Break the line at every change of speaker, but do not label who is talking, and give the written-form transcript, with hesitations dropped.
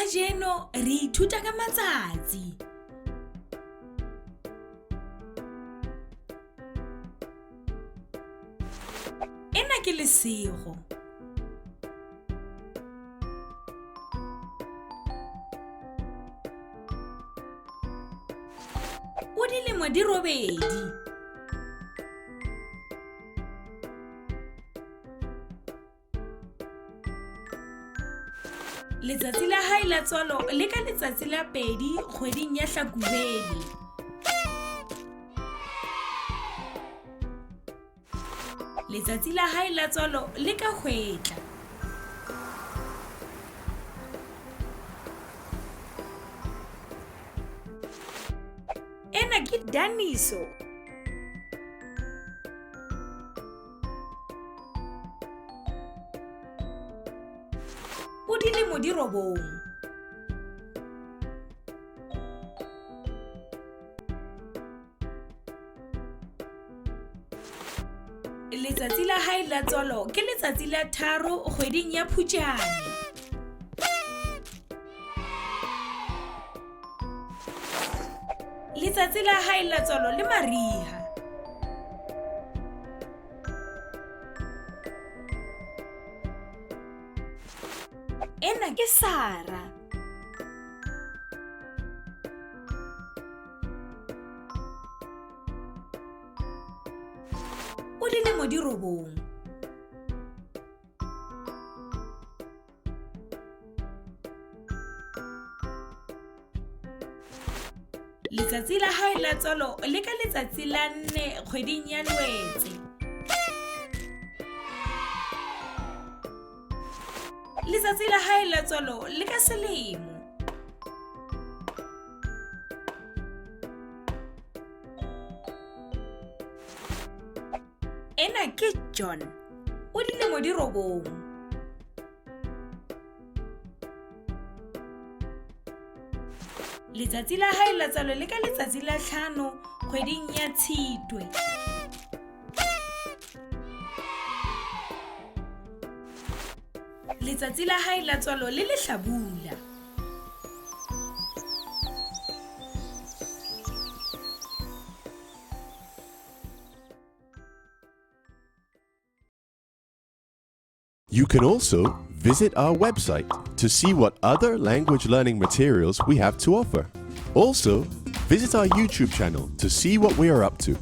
Kajeno re ithuta ka matsatsi. Ena ke Lesego. O dilemo di robedi. Letsatsi la hae la tswalo le ka letsatsi la 2 kgweding ya Hlakubele. Letsatsi la hae la tswalo le ka hwetla. Ena ke Daniso. O dilemo di 9. Letsatsi la hae la tswalo ke letsatsi la 3 kgweding ya Phupjane. Letsatsi la hae la tswalo le mariha. Ena ke Sara. O dilemo di 9. Letsatsi la hae la tswalo le ka letsatsi la 4 kgweding ya Lwetse. Letsatsi la hae la tswalo le ka selemo. Ena ke John. O dilemo di 9. Letsatsi la hae la tswalo le ka letsatsi la 5 kgweding ya Tshitwe. Letsatsi la hae la tswalo le lehlabula.
You can also visit our website to see what other language learning materials we have to offer. Also, visit our YouTube channel to see what we are up to.